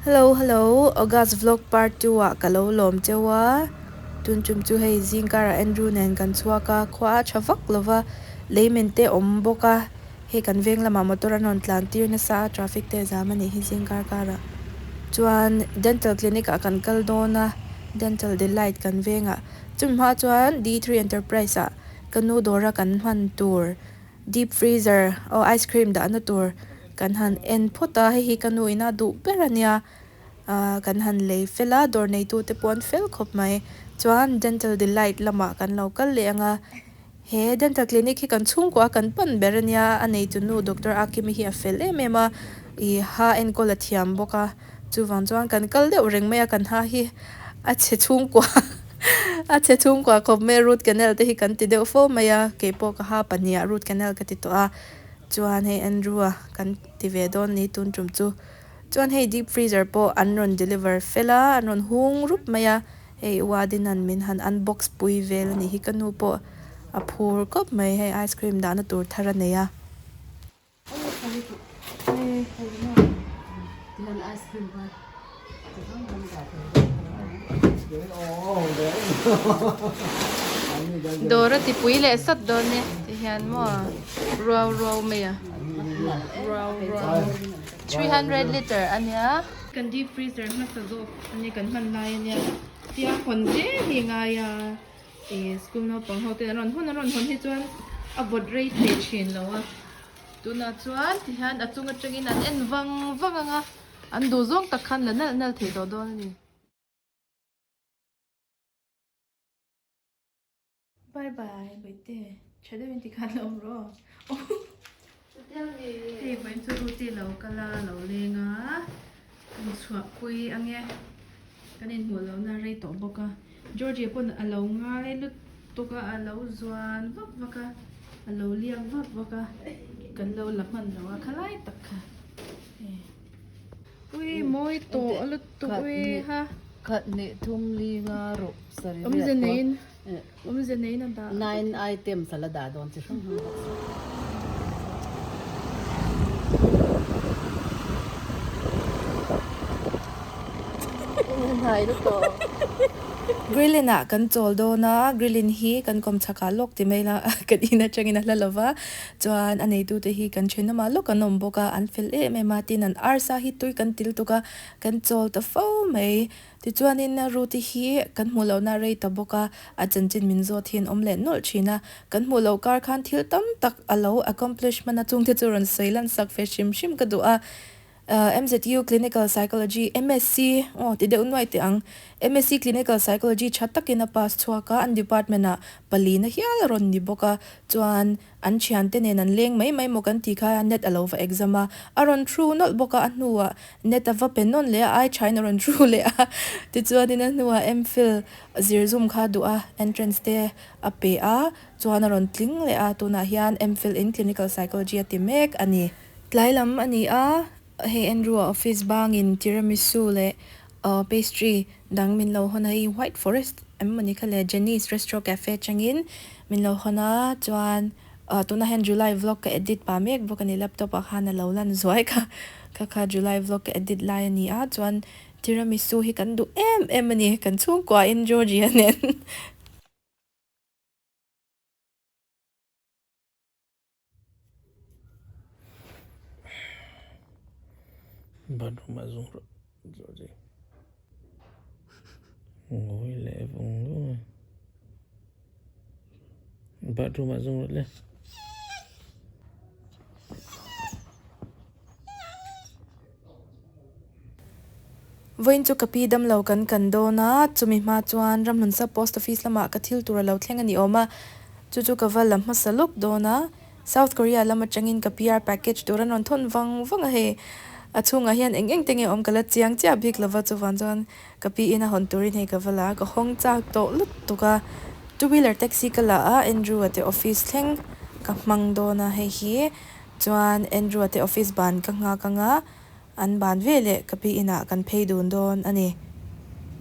Hello hello August vlog part 2 ah ka lo lawm cheu a tun tum chu hei zing karah Andrew nen kan chhuak a khua a tha vak lova leimen te awm bawk a hei kan veng lamah motor an rawn tlan tir nasa a traffic te a zam a nih hi zing kar karah chuan dental clinic ah kan kal dawn a dental delight kan vengah chumi hma chuan D three enterprise ah ka nu dawra kan hman tur Deep freezer aw ice cream dahna tur kan han en phawt a hei hi ka nu ina duh ber a nia ah kan han lei fel a dawr neitu te pawh an fel khawp mai chuan dental delight lamah kan lo kal leh ang a he dental clinic hi kan chhungkua kan pan ber a nia a neitu nu doctor Akimi hi a fel em em a ih ha enkawl a thiam bawk a. Chuvang chuan kan kal deuh reng mai a, kan ha hi a chhe chhungkua a chhe chhungkua khawp mai a, root canal te hi kan ti deuh fo mai a, keipawh ka ha pahnih ah root canal ka ti tawh a, chuan hei Andrew a kan ti ve dawn ni tun tum chu, chuan hei deep freezer pawh an rawn deliver fel a, an rawn hung rup mai a, hei Uadinan min han unbox pui vel a nih hi ka nu pawh a phur khawp mai hei ice cream dahna tur thar a nei a. Dawr a tipui leh sat dawn e tihian maw ruau ruau mai a ruau ruau 300 litre a nia. Kan deep freezer hmasa zawk a nia kan hman lai a nia tia hawn zel hi a ngai a. Ih school naupang ho ten an rawn hawn an rawn hawn hi chuan a vawt rei thei thin lo a tunah chuan tihian a chung atangin an en vang vang ang a an duh zawng tak khan la nalh nalh thei tawh dawn a ni. Bye bye Bawihtê tha deuhin tikhan la awm rawh aw hei vawiin chu Ruti lo kal a lo leng a kan chhuahpui ange kan inhmuh lohna rei tawh bawk a. Georgie pawn a lo ngai lutuk a, a lo zuan vak vak a, a lo liak vak vak a, kan lo la hman lo a khalai tak kha ui mawi tawh lutuk ui ha. Khat hnih thum li nga ruh sarih riat Awmze neiin awmze neiin a dah. Nine items a la dah dawn chi hrang hrang bawk si. Grillin ah kan chawl dawn a, grillin hi kan kawm chhak ah lawk ti mai la kan in atangin a hla lo va, chuan a neitu te hi kan thenawm ah lawk an awm bawk a, an fel em em a, tin an arsa hi tui kan til tuk a, kan chawl ta fo mai. Tichuanin Ruth-i hi kan hmuh lohna a rei ta bawk a, a chanchin min zawt hi an awm leh nawlh thin a, kan hmuh loh kar khan thil tam tak a lo accomplish hman a, chungte chu rawn sawi lan sak ve hrim hrim ka duh a. MZU Clinical Psychology MSc aw ti deuh nuai teh ang, MSc Clinical Psychology tha takin a pass chhuak a, an department ah palina hial a rawn ni bawk a, chuan an thiante nen an leng mai mai maw kan tih kha net a lo va exam a, a rawn thru nawlh bawk a, a hnuah net a va pe nawn leh a, ai thain a rawn thru leh a, tichuanin a hnuah MPhil zir zum kha duh a, entrance te a pe a, chuan a rawn tling leh a, tunah hian MPhil in Clinical Psychology a ti mek a ni. Tlai lam a ni a, hei Andrew-a office bangin tiramisu leh pastry dang min lo hawn a, hei White Forest em maw ni kha le, Jenny's Restro Cafe atangin min lo hawn a, chuan tunah hian July vlog ka edit pah mek bawk a ni, laptop ah khan a lo lan zuai kha, kha kha July vlog ka edit lai a ni a, chuan tiramisu hi kan duh em em a ni, kan chhungkuain Georgie-a nen. Bathroom ah zung rawh Georgie ngawi leh vung vung a bathroom ah zung rawh le. Vawiin chu ka pi damlo kan kan dawn a, chumi hma chuan Ramhlun Sub Post Office lamah ka thil tur a lo thleng a ni awm a, chu chu ka va la hmasa lawk dawn a, South Korea lam atangin ka PR package tur an rawn thawn vang vang a hei, a chhungah hian eng eng te nge awm ka la chiang chiah bik lova chuvang chuan ka pi in a hawn turin hei ka va la a, ka hawng chak tawh lutuk a, two wheeler taxi ka la a, Andrew-a te office thleng ka hmang dawn a hei hi chuan Andrew-a te office ban ka nghak ang a. An ban ve leh ka pi inah kan phei dun dawn a ni.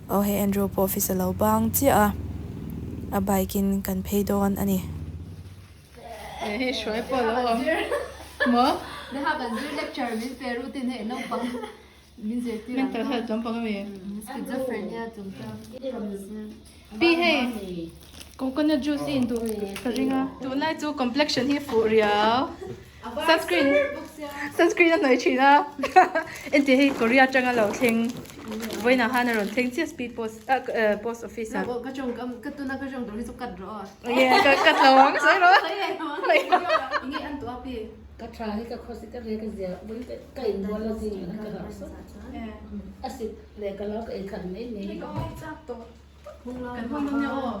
Aw hei Andrew pawh office a lo bang chiah a, a bike in kan phei dawn a ni. Hei hruai pawh a lo awm maw? Neha kan zir lecture min pe rutin hei naupang Mental health lampang ami. Pi hei coconut juice i induh ka ring a. Tunlai chu complexion hi fuh riau. Sunscreen sunscreen a hnawih thin a. Entir hei Korea atanga lo thleng vawiinah khan a rawn thleng chiah speed post ah post office ah. Ka tawng ka tuna ka tawng tur hi chu cut rawh aw. Nge ka cut lo ang sawi rawh. Nge an tuah pi. Ka tha hi ka khawsik ka re ka zia ui ka inbual a zing in ka harh sawt a sik leh ka lo ka ei khat mai mai. Kan hmang dawn nia aw.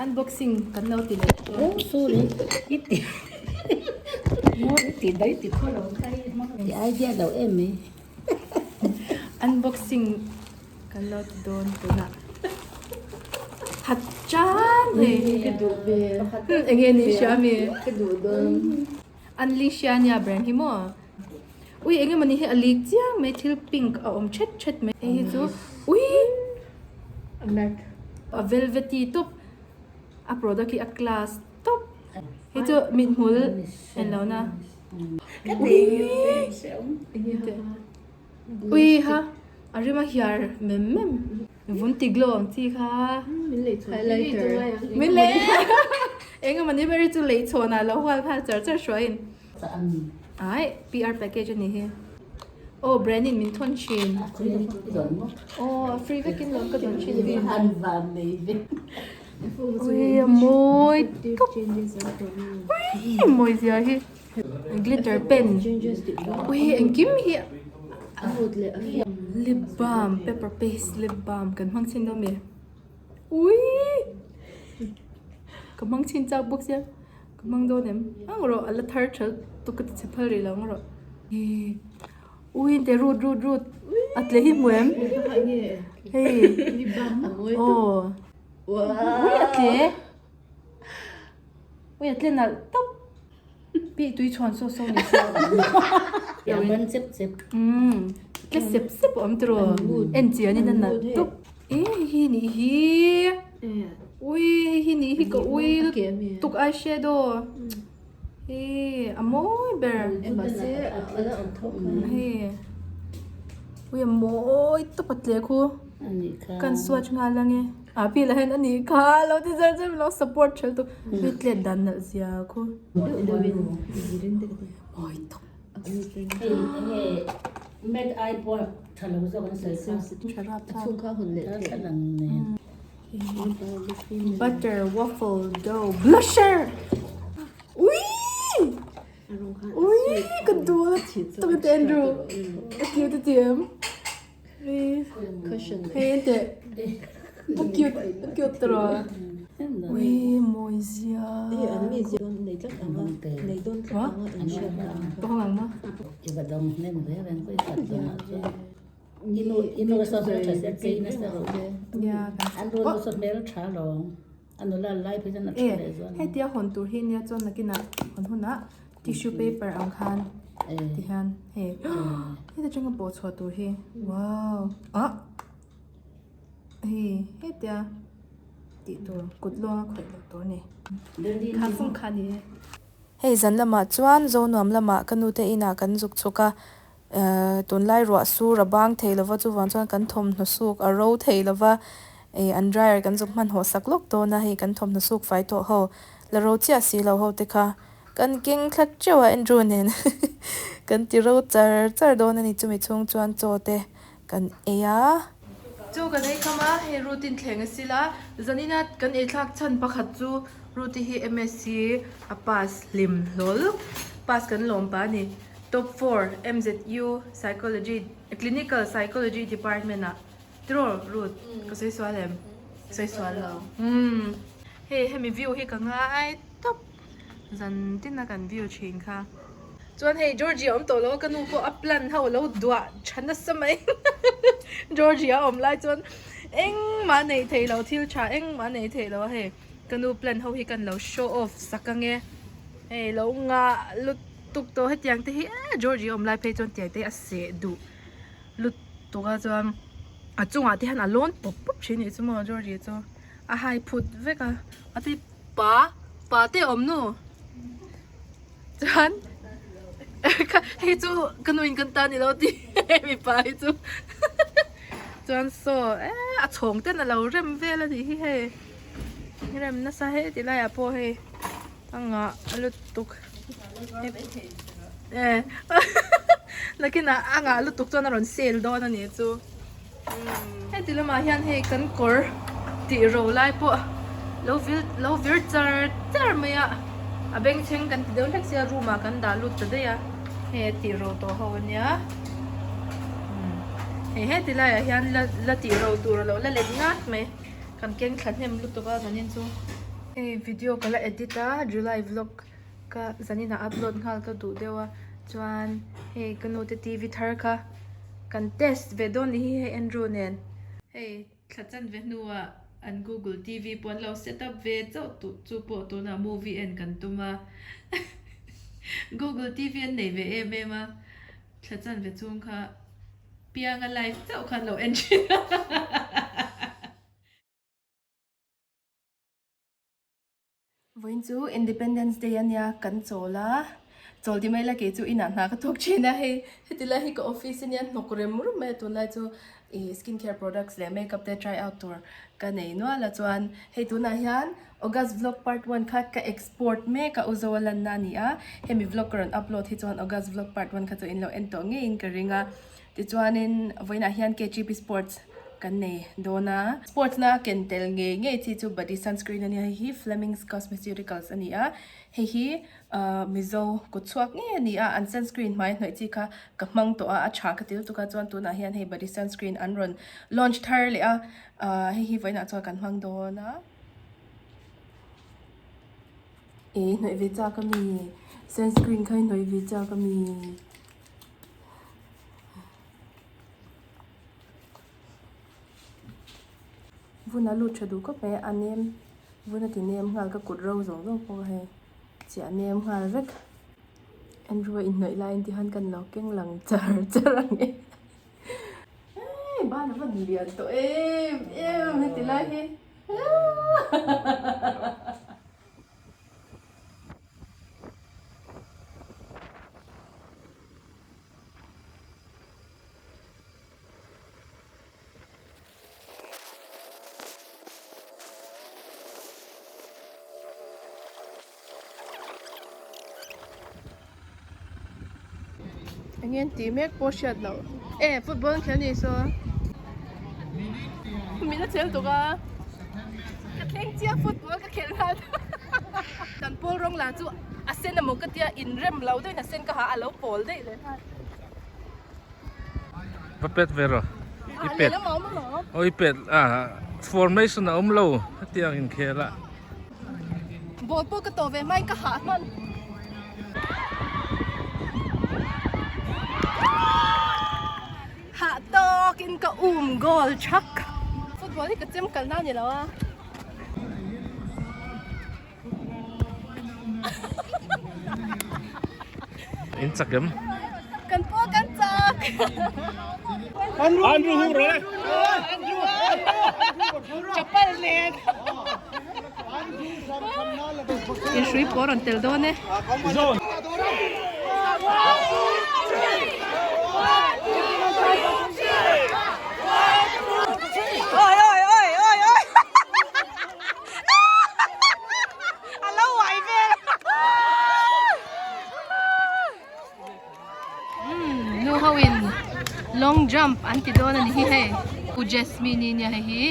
Unboxing kan lo ti leh. Oh sorry i ti maw i ti dai ti khaw lo kai ti idea lo em mai. Unboxing kan lo ti dawn tunah. Hat chan hei. Ka duh ve. Enge ni hria mi. Ka duh dawn. Unleashia nia brand hi maw. Ui enge mawni hi a lik chiang mai thil pink a awm thet thet mai hei hi chu ui a velvety tawp a product hi a class tawp hei chu mithmul en lo na ui ui ha a rima hiar mem mem vun ti glow ang chi kha highlighter min lei enge mawni ber hi chu lei chhawn ah lo hual nghal char char hruaiin. Ai, PR package a ni hi. Aw, brand in min thawn thin. Aw, free vekin lawm ka dawn thin hi. Ui, a mawi tawp. Ui, a mawi zia hi. Glitter pen. Ui, engkim hi. Lip balm, pepper paste lip balm kan hmang chhin dawn mi. Ui, ka hmang chhin chak bawk sia. Ka hmang dawn em? Ang rawh a la thar tha tuk ka ti chhe phal rih lo ang rawh. Ui te rut rut rut a tle hi hmu em? Hei aw ui a tle ui a tle nalh tawp pi tui chhuan saw saw ni se umm tle sep sep a awm tiraw en chian in a nalh tawp. E hei hi nih hi ui hei hi nih hi ka ui tuk eyeshadow hei a mawi ber hei ui a mawi tawp a tle khu kan swatch nghal ange ah pi lah hian a nih kha lo ti zar zar lo support ṭhel tawp hei tlet dan nalh zia khu mawi tawp. Butter waffle dough blusher ui ui ka duh a ka ti Andrew a cute a ti em hei a teh a cute a cute tawh ui mawi zia tawng ang maw. Hetia hawn tur hi nia chuan nakinah hawn hunah tissue paper ang khan ti hian hei heta tanga pawh chhuah tur hi wow ah hei hetia tih tur kut lawnga khawih loh tur a ni kha fung kha a ni e. Hei zan lamah chuan Zonuam lamah ka nute inah kan zuk chhuk a. Tunlai ruah sur a bang thei lova chuvang chuan kan thawmhnaw suk a ro thei lova ih an dryer kan zuk hmanhawh sak lawk dawn a hei kan thawmhnaw suk fai tawh ho la ro chiah si lo ho te kha kan keng thla teuh a Andrew nen kan ti ro char char dawn a ni chumi chhung chuan chaw te kan ei a. Chaw kan ei kham a hei routine thleng a sila zanina kan ei thlak chhan pakhat chu Ruti hi MSc a pass hlim hlawl pass kan lawm pah a ni. Top 4 MZU Psychology Clinical Psychology Department ah tiraw Ruth ka sawi sual em? Sawi sual lo. Umm hei hemi view hi ka ngai tawp zan tin a kan view thin kha. Chuan hei Georgie a awm tawh lo a ka nu pawh a plan ho alo duah tha nasa mai Georgie a awm lai chuan engmah a neih theih loh thil tha engmah a neih theih loh a hei ka nu plan ho hi kan lo show off sak ange hei lo ngah lut. Tuk tawh hetiang te hi eh Georgie awm lai phei chuan tiang te hi a seh duh lutuk a chuan a chungah te hian a lawn pawp pawp thin anih chu maw Georgie chu a hai phut vek a a ti pa pa te a awm nu chuan. Hei chu ka nuin kan ta ni lo ti mipa hi chu chuan saw eh a chhawng ten a lo rem vel a nih hi hei rem nasa he ti laiah pawh hei a ngah lutuk eh nakinah a ngah lutuk chuan a rawn sale dawn a nih chu. Heti lamah hian hei kan kawr tih ro lai pawh lo vil lo vir char char mai a a bengchheng kan ti deuh hlek sia room ah kan dah lut ta daih a hei a tih ro tawh ho ania hei heti laiah hian la la tih ro tur a lo la let ngat mai kan keng thla hnem lutuk a zanin chu hei video ka la edit a July vlog ka zanin ah upload nghal ka duh deuh a chuan hei ka nu te T V thar kha. Kan test ve dawn ni hi hei Andrew nen. Hei thla chan ve hnuah an Google TV pawh an lo set up ve chauh tuh chu pawh tunah movie en kan tum a. Google TV an nei ve em em a, thla chan ve chhung kha pianga live chauh khan lo en thin a. Vawiin chu Independence Day a nia kan chawl a, chawl ti mai la kei chu inah hna ka thawk thin a hei heti lai hi ka office a nia hnawk rem rum mai a tunlai chu ih skin care products leh makeup te try out tur ka nei nual a chuan hei tunah hian August vlog part one kha ka export mek a u zo a lanna a ni a hemi vlog ka rawn upload hi chuan August vlog part one kha chu in lo en tawh ngeiin ka ring a. Tichuanin vawiinah hian KGP Sports kan nei dawn a. Sports na ken tel ngei ngei chi chu body sunscreen a nia, hei hi Fleming's Cosmeceuticals a ni a, hei hi Mizo kut chhuak ngei a ni a, an sunscreen hmai hnawih chi kha ka hmang tawh a, a tha ka ti lutuk a, chuan tunah hian hei body sunscreen an rawn launch thar leh a, hei hi vawiinah chuan kan hmang dawn a. E hnawih ve chak a mi, sunscreen kha i hnawih ve chak a mi. Vun a lut tha duh khawp mai a nem vun a ti nem nghal ka kut ro zawng zawng pawh hei chiah nem nghal vek Andrew a inhnawih laiin ti khan kan lo keng lang char char ang e hei ban a van lian tawh em em heti lai hi. Eng nge tih mek pawh hriat loh e football an khel ni saw min a chel tuk a ka thleng chiang football ka khelh nghal kan pawl rawng lah chu a sen emaw ka tia inrem lo deuhin a sen ka ha a lo pawl daih leh nghal. Va pet ve rawh i pet aw i pet a formation a awm lo hetiang inkhel a. Ball pawh ka tawh ve hmain ka hah hman. Hah tawkin ka um goal thak. Football hi ka chem kalna a ni lo a. In chak em? Kan pawh kan chak. Andrew hung rawh le. Chapal nen. In hrui pawh rawn tel dawn e. Oi oi oi oi oi. A lo uai vel Nu ho in long jump an ti dawn a ni hi hei U Jasmine i nia hei hi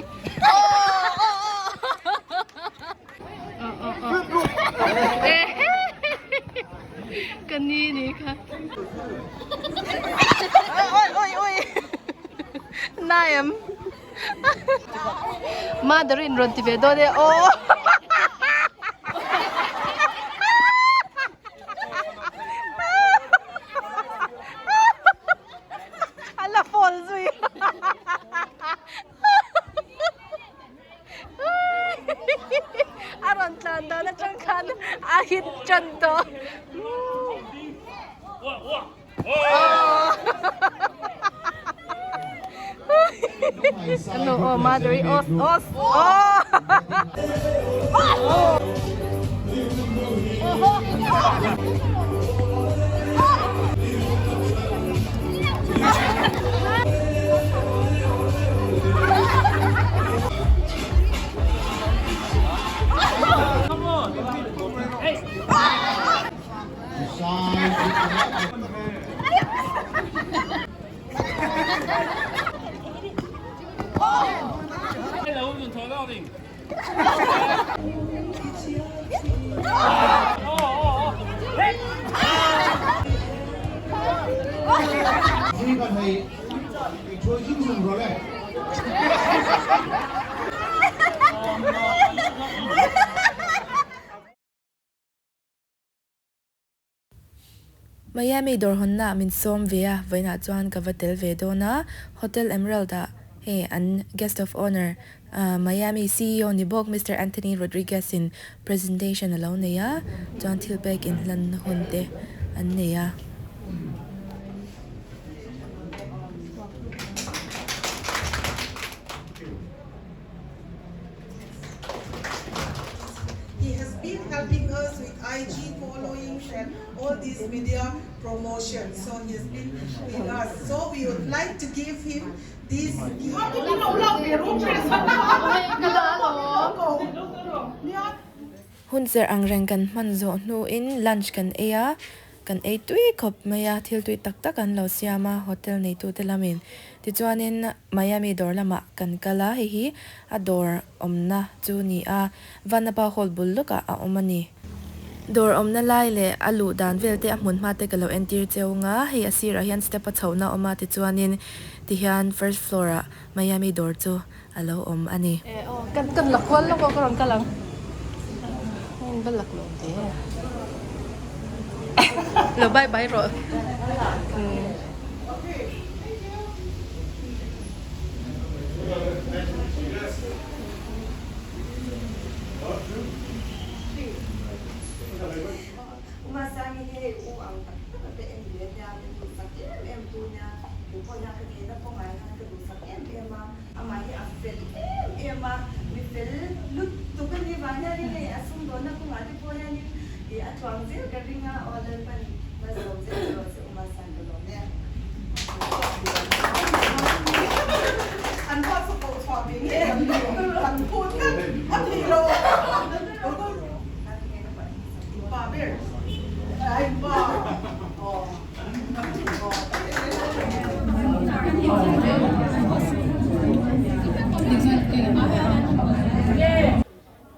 Ka ni ni kha Oi oi oi Nai em Mother in rawn ti ve dawn e aw. A la fall zui. A rawn tlan dan atang khan a hit tan tawh. Ano oh mother os os oh. Miami dawr hawnna ah min sawm ve a, vawiinah chuan ka va tel ve dawn a, Hotel Emerald ah hei an guest of honour Miami CEO ni bawk Mister Anthony Rodriguez in presentation a lo nei a, chuan thil pek inhlanna hun te an nei a. He has been helping us with IG followings and all these media promotion. So he has been with us. So we would like to give him this gift. Hun serh ang reng kan hman zawh hnuin lunch kan ei a, kan ei tui khawp mai a, thil tui tak tak an lo siam a hotel neitute lamin. Tichuanin Miami dawr lamah kan kal a, hei hi a dawr awmna chu ni a, Vanapa Hall bul lawkah a awm a ni. Dawr awmna lai leh a luh dan vel te a hmun hma te ka lo entir cheu nga, hei a sirah hian step a chhohna a awm a, tichuanin tihian first floor ah Miami dawr chu a lo awm a ni. E aw kan kan la kual lawk aw ka rawn kal ang in va lak lo ve lo bye bye rawh umm. Umasangi hi hei u ang tak tak a te en ve nia min duhsak em em tu nia keipawh hian ka theihna pawh ngai khan ka duhsak em em a amah hi a fel em em a mi fel lutuk a nih vang hianin hei a sumdawnna kawngah te pawh hianin ih a tluang zel ka ring a aw Lalpan malsawm zel che rawh se Umasang ka lawm e. An pawh chu koh chhuah ve ngei kan duh kan phut tlat a ti lo. Pa ber ai pa aw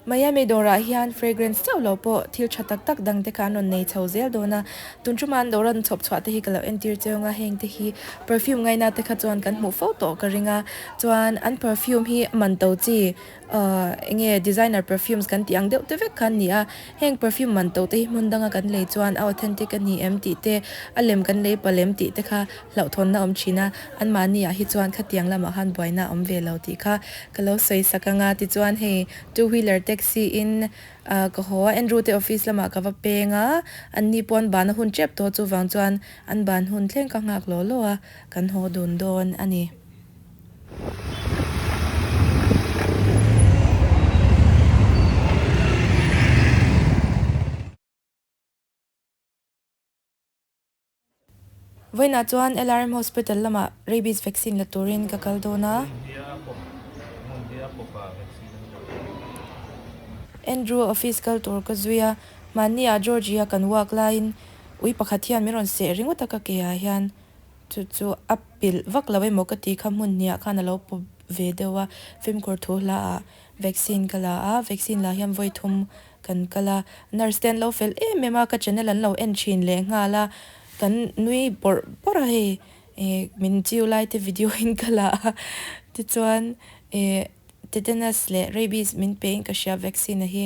Miami dawrah hian fragrance chauh lo pawh thil tha tak tak dang te kha an rawn nei chho zel dawn a, tun ṭuma an dawr an chhawp chhuah te hi ka lo entir cheu ang a, heng te hi perfume ngaina te kha chuan kan hmuh fo tawh ka ring a, chuan an perfume hi man to chi Ahh enge designer perfumes kan tih ang deuh te vek kha an ni a, heng perfume man to te hi hmun danga kan lei chuan a authentic a ni em tih te, a lem kan lei palh em tih te kha hlauhthawnna a awm thin a, anmahni ah hi chuan khatiang lamah khan buaina a awm ve lo tih kha ka lo sawi sak ang a, tichuan hei two wheeler taxi in ah ka haw a, Andrew te office lamah ka va peng a, anni pawh an ban a hun tep tawh chuvang chuan an ban hun thleng ka nghak law law a, kan haw dun dawn a ni. Vawiinah chuan LRM Hospital lamah Rabies vaccine la turin ka kal dawn a. Andrew office kal tur ka zui a, mahni ah Georgie-a kan walk laiin ui pakhat hian min rawn seh ringawt a ka ke ah hian. Chu chu a pilh vak lo emaw ka tih kha hmun hniah khan a lo pawp ve deuh a, fimkhur thu hla ah vaccine ka la a, vaccine lah hian vawi thum kan kal a, nurse te an lo fel em em a, ka channel an lo en thin leh nghal a, kan nui bawrh bawrh a hei eh min chiu lai te video in ka la a, tichuan eh tetanus leh rabies min pe in ka hria vaccine a hi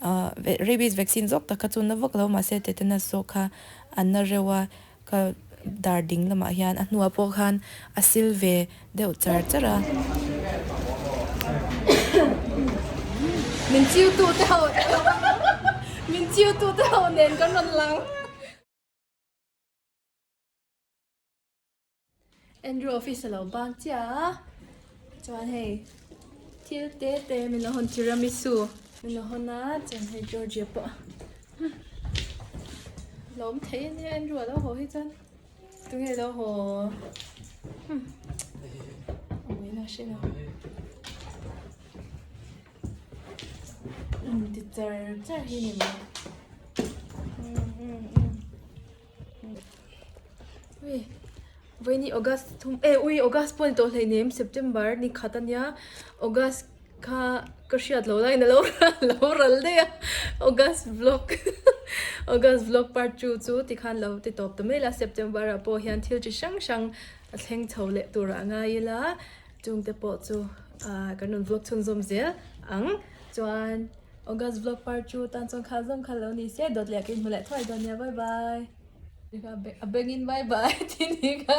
ah rabies vaccine zawk tak kha chu na vak lo mahse tetanus zawk kha an na reuh a. Ka dar ding lamah hian a hnuah pawh khan a sil ve deuh char char a. Min chiu tu te ho min chiu tu te ho nen kan rawn lang. Andrew office a lo bang chiah a chuan hei thil te te min lo hawn tiramisu min lo hawn a chuan hei Georgia pawh. Lawm thei a nia Andrew a lo haw hi chuan tunge lo haw awmna hre lo ti char char hi ni mai. Ui vawiini August thum eh ui August pawh a ni tawh hleinem September ni khat ania August kha ka hriat loh laiin alo alo ral daih a August vlog August vlog part 2 chu tikhan lo ti tawp ta mai la September ah pawh hian thil chi hrang hrang a thleng chho leh tur ah ngai ila chungte pawh chu ah kan rawn vlog chhunzawm zel ang chuan August vlog part 2 tan chuan kha zawng kha lo ni se dawt leh ka inhmu leh thuai dawn nia bye bye. A bengin bye bye tih ni kha.